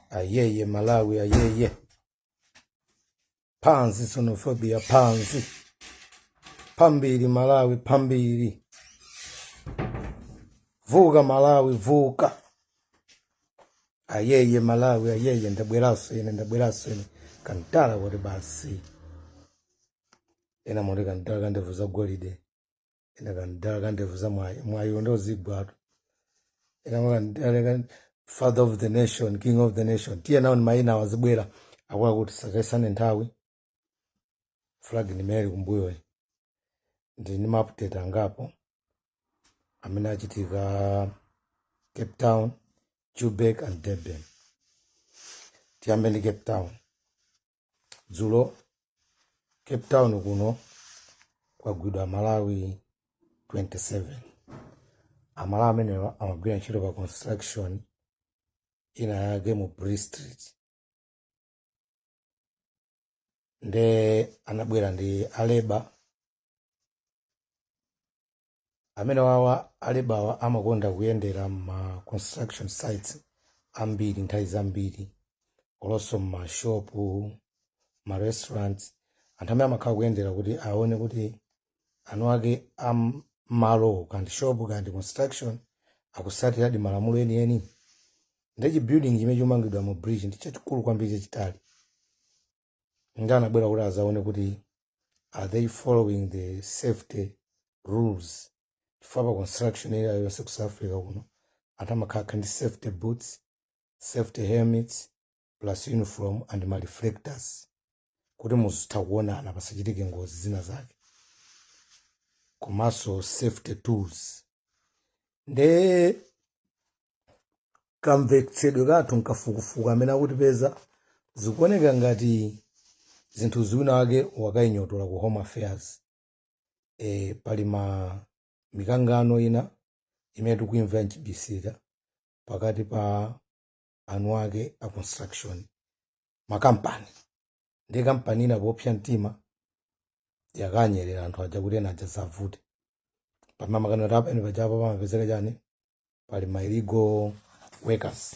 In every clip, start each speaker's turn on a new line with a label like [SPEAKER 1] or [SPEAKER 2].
[SPEAKER 1] Ayeye Malawi, ayeye. Pansi xenophobia, pansi. Pambiri Malawi, pambiri. Vuka Malawi, vuka. Ayeye Malawi, ayeye. Ndabweraso ine, ndabweraso ine. Kantala kuti basi. Ena moti kantala kandevu za golide. Ena kantala kandevu za mwayi. Mwayi ndozigwatu. Ena moti kantala father of the nation, king of the nation. Tiye nawo ni mayina awazibwera. Akwakuti sakaisane nthawi. Flag ni meri kumbuyo. Ndi ni maupdate angapo amene achitika Cape Town, Joburg and Durban. Tiyambe ndi Cape Town. Dzulo Cape Town kuno kwagwidwa Malawi 27. Amalawi amenewa amagwira ntchito pa construction ina yake mu Bree Street. Nde anabwera ndi a labour amene wawa. A labourwa amakonda kuyendera ma construction sites ambiri nthawi zambiri, olonso mmashopu, ma restaurants. Anthu amene amakhala kuyendera kuti aone kuti anu ake amalo, kandi shop kandi construction, akusatiradi malamulo enieni. Ndi building chimene chomangidwa mu bridge ndi chachikulu kwambiri, chachitali. Ndi anabwera kuti azaone kuti are they following the safety rules, chifukwa pa construction area yonse ku South Africa kuno anthu amakhala ndi safety boots, safety helmets, plus uniform and ma reflectors kuti muzitha kuonana pasachitike ngozi zina zake, komanso safety tools. Nde kamvetsedwe kathu nkafukufuku amene akutipeza, zikuoneka ngati zinthu ziwina wake wakayinyotola ku Home Affairs. Pali ma mikangano ina imene tikuimva mchibisira pakati pa anu ake a construction, makampani. Ndi kampani ina popsa mtima yakanyerera anthu aja kuti ena aja savute pamene makanoti apa ene pajapo pamapezeka chani, pali ma illegal workers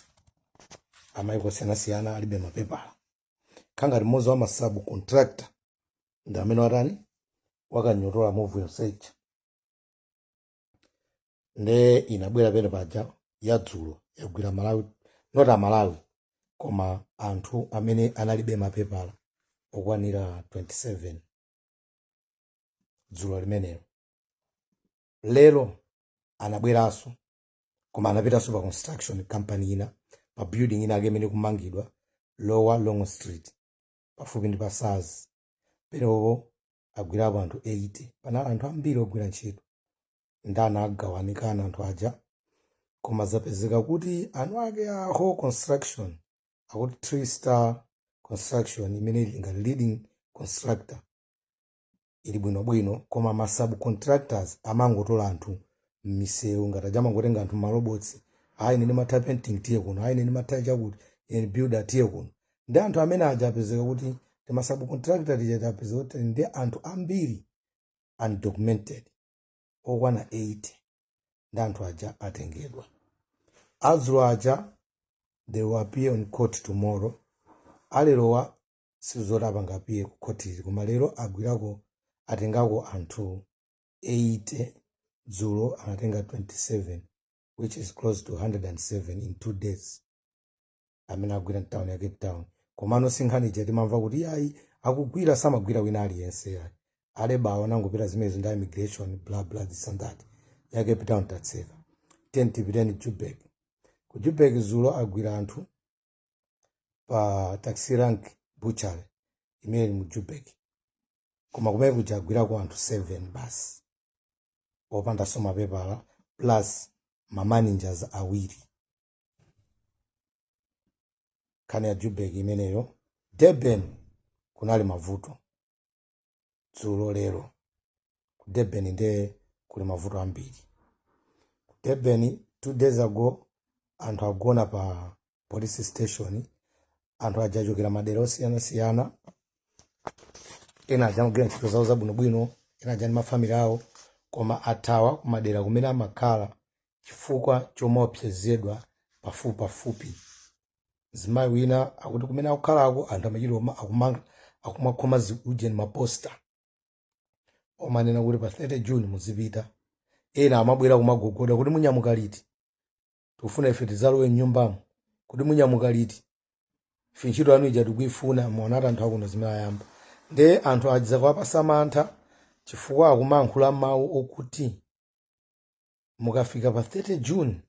[SPEAKER 1] amayiko osiyanasiyana alibe mapepala. Khangati mmodzi wa ma subcontractor ndi amene watani, wakanyotola move yonseja. Nde inabwera pene paja yadzulo, yagwira Malawi, not Amalawi, koma anthu amene analibe mapepala okwanira 27 dzulo limenelo. Lero anabweranso, koma anapitanso pa construction company ina, pa building ina ake imene kumangidwa Lower Long Street, pafupi ndi pa SARS. Penepopo agwirapo anthu 80. Panali anthu ambiri ogwira ntchito, ndana agawanikana anthu aja. Koma zapezeka kuti anu ake a whole construction, akuti Three Star Construction, imene ili ngati leading constructor, ili bwinobwino, koma ma subcontractors amangotola anthu m'misewu, ngati aja amangotenga anthu marobots: "Ayi, ine ndimatha painting, tiye kuno. Ayi, ine ndimatha chakuti, ine builder, tiye kuno." Ndi anthu amene aja apezeka kuti tima subcontractor tija tapezeka kuti ndi anthu ambiri undocumented okwana 80. Ndi anthu aja atengedwa adzulo aja. They will appear on court tomorrow. Alerowa sizoti apanga appear ku court ili, koma lero agwirako, atengako anthu 80. Dzulo anatenga 27, which is close to 107 in 2 days amene agwira mtown ya Cape Town. Komano sinkhani ija timamva kuti ayi, akugwira, samagwira wina aliyense ayi, a labourwo anangopita zimene ndi immigration, bla bla, this and that. Ya Cape Town tatseka. Ten tipiteni Joburg. Ku Joburg dzulo agwira anthu pa taxi rank butchery imene ili mu Joburg, koma kumene kuja agwirako anthu 7 basi opandanso mapepala, plus ma managers awiri. Nkhani ya Joburg imeneyo. Durban kunali mavuto dzulo, lero. Ku Durban nde kuli mavuto ambiri. Ku Durban 2 days ago anthu agona pa police station. Anthu aja achokera madera osiyanasiyana. Ena aja amagwira ntchito zawo zabwinobwino, ena aja ndi mafamily awo, koma athawa kumadera kumene amakhala chifukwa chomaopsezedwa pafupi pafupi. Mzimayi wina akuti kumene akukhalako anthu amachita akumakhoma ujeni, ma poster omanena kuti pa 30 June muzipita. Ena amabwera kumagogoda kuti, "Munyamuka liti? Tikufuna ife tidzalowe mnyumbamo." Kuti, "Munyamuka liti? Ife ntchito yanu ija tikuifuna." Muonati anthu akuno zimene ayamba, nde anthu adza kuwapasa mantha chifukwa akumayankhula mawu okuti mukafika pa 30 June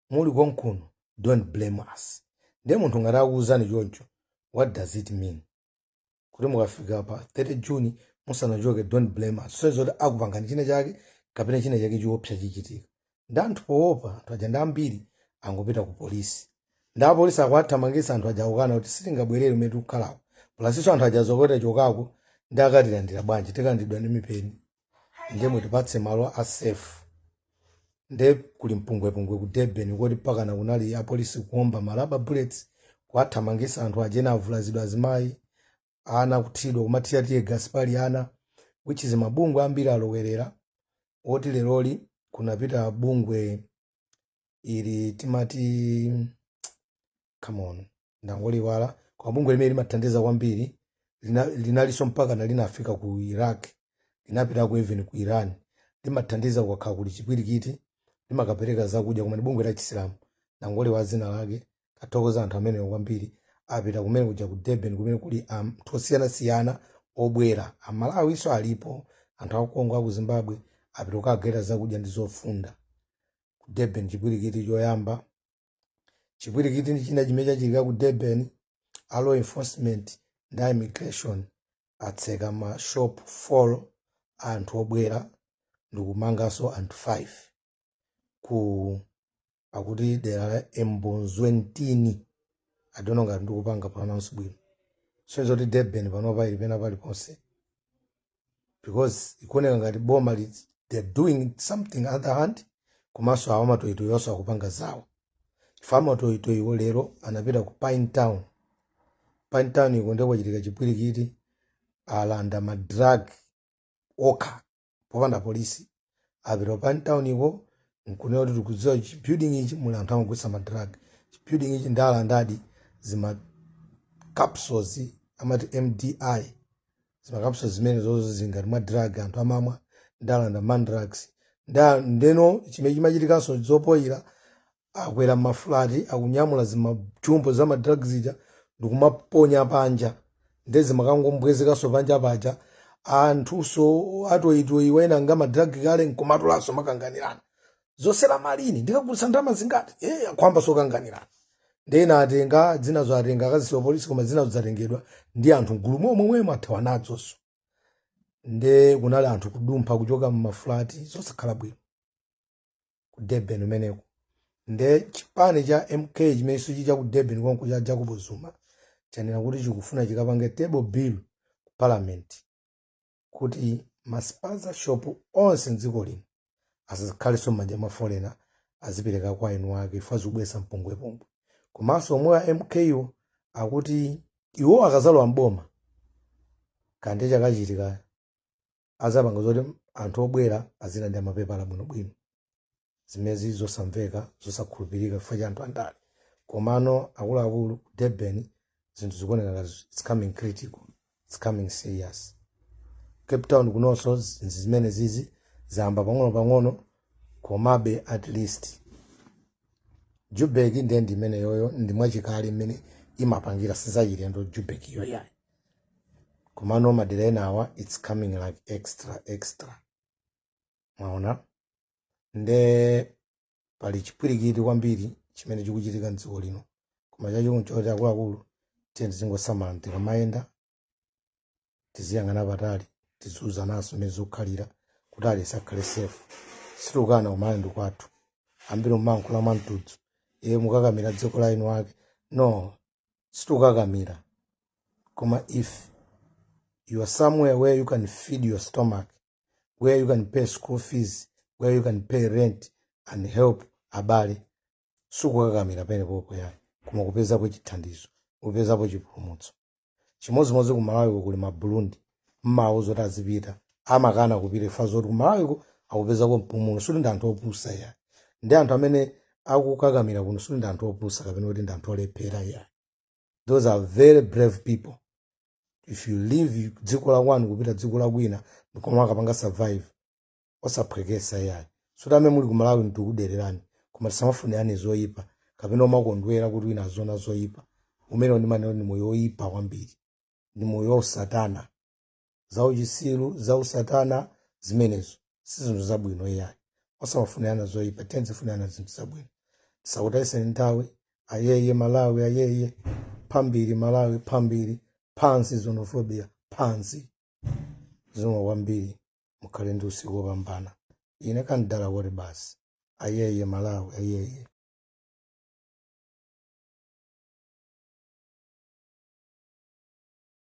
[SPEAKER 1] muli konkuno, don't blame us. Nde munthu ngati akuwuzani choncho, what does it mean? Kuti mukafika pa 30 June musanachoke, don't blame us, so zoti akupangani china chake kapena china chake chiopsa chichitika. Ndi anthu poopa, anthu aja ndi ambiri, angopita ku polisi. Ndi apolisi akuwathamangitsa anthu aja, akukana kuti sitingabwerere umene tikukhalako. Plus inso anthu aja zokota chokako ndi akatilandira bwanji? Tikalandidwa ndi mipeni. Ndiye mutipatse malo a safe. Nde kuli mpungwepungwe ku Durban koti pakana kunali apolisi kuomba ma rubber bullets kuwathamangitsa anthu aja. Ena avulazidwa, azimayi, ana kuthidwa, kumathira tear gas pali ana, which is mabungwe ambiri alowerera. Oti leroli kunapita bungwe ili timati, come on, ndangoliwala, koma bungwe limene limathandiza kwambiri linalinso mpaka na linafika ku Iraq, linapitako even ku Iran. Limathandiza kukakhala kuli chipwirikiti, limakapereka zakudya, koma ndi bungwe la Chisilamu, ndangoliwala dzina lake. Kathokoza anthu amenewo kwambiri. Apita kumene kuja ku Durban kumene kuli anthu osiyanasiyana obwera, Amalawinso alipo, anthu aku Congo, aku Zimbabwe, apita kukagawira zakudya ndi zofunda ku Durban. Chipwirikiti choyamba, chipwirikiti ndi china chimene chachitika ku Durban, a law enforcement ndi a immigration atseka ma shop 4 anthu obwera ndikumanganso anthu 5 ku akuti dera la Embonzwentini. I don't know ngati ndikupanga pronounce bwino. So zoti Durban panopa ili pena paliponse because ikuoneka ngati boma they're doing something other hand, komanso awa matoyitoyonso akupanga zawo. Chifukwa amatoyitoyiwo lero anapita ku Pine Town. Pine Town iko ndiko kwachitika chipwirikiti, alanda ma drug okha popanda polisi. Apita ku Pine Town iko nkunena kuti tikudziwa chi building ichi muli anthu amagulitsa ma drug, chi building ichi. Ndalandadi zima capsules amati MDI, zima capsules zimene zozo zingati mwa drug anthu amamwa. Ndalanda mandrax. Ndeno chimene chimachitikanso zopoyira, akwera mafulati, akunyamula zimajumbo za ma drugs zija ndikumaponya panja, nde zimakangombwezekanso panja paja. Anthuso atoyitoyi wena nga ma drug kale nkumatolanso, makanganirana zosera malini, ndikagulitsa ndalama zingati, akwamba sokanganirana. Ndena atenga dzinazo, atenga akazisiwa polisi, koma zinazo zatengedwa ndi anthu mgulu momwe mwemo, athawa nadzonso. Nde kunali anthu kudumpha kuchoka mmafulati, zosakhala bwino ku Durban umeneko. Nde chipani cha MK chimenenso chicha ku Durban konko cha Jacob Zuma chanena kuti chikufuna chikapange table bill ku parliament kuti ma spaza shop onse mdziko lino asazikhalenso m'manja mwa foreigner, azipereka kwa eni ake ifa zikubweretsa mpungwepungwe. Komanso omwe a MK wo akuti iwo akazalowa mboma kande chakachitika azapanga zoti anthu obwera azilandira mapepala bwinobwino, zimene zili zosamveka, zosakhulupirika chifukwa cha anthu andale. Komano akuluakulu, ku Durban zinthu zikuoneka ngati it's coming critical, it's coming serious. Cape Town kunonso zimene zizi zayamba pang'ono pang'ono, komabe at least Joburg ndiye ndi imene yoyo ndi mwachikale imene imapangira, sizachilendo Joburg iyo yayi. Komano madera ena awa it's coming like extra extra, mwaona. Nde pali chipwirikiti kwambiri chimene chikuchitika mdziko lino, koma chachikulu choti akuluakulu, tiye tizingosamala tikamayenda, tiziyang'ana patali, tiziuzananso mmene zikukhalira kuti aliyense akhale safe. Sitikukana kumala ndi kwathu, ambiri mumayankhula mwamtudzu, iye mukakamira dziko la inu ake. No, situkakamira, koma if you are somewhere where you can feed your stomach, where you can pay school fees, where you can pay rent and help abale, sikukakamira penepopo yayi, koma kupezapo chithandizo, kupezapo chipulumutso. Chimodzimodzi ku Malawiko kuli ma Burundi, mmawu zoti azipita amakana kupita ifa zoti ku Malawiko akupezako mpumulo. Suti ndi anthu opusa yayi, ndi anthu amene akukakamira kuno suti ndi anthu opusa kapena kuti ndi anthu olephera yayi. Those are very brave people. If you leave dziko la kwanu kupita dziko la kwina ndikoma akapanga survive, osaphwekesa yayi. Suti amene muli ku Malawi ndikudererani, koma tisamafunirane zoyipa kapena umakondwera kuti wina azona zoyipa. Umene ndimanena ndi moyo woyipa kwambiri, ndi moyo wausatana, zauchisiru, zausatana. Zimenezo si zinthu zabwino iyayi. Osamafunirana zoyipa, tizifunirana zinthu zabwino. Tisakutayiseni nthawi. Ayeye Malawi, ayeye! Phambiri Malawi, phambiri! Pansi xenophobia, pansi! Zikomo kwambiri, mukhale ndi usiku wopambana. Ine kandala woti basi. Ayeye Malawi, ayeye!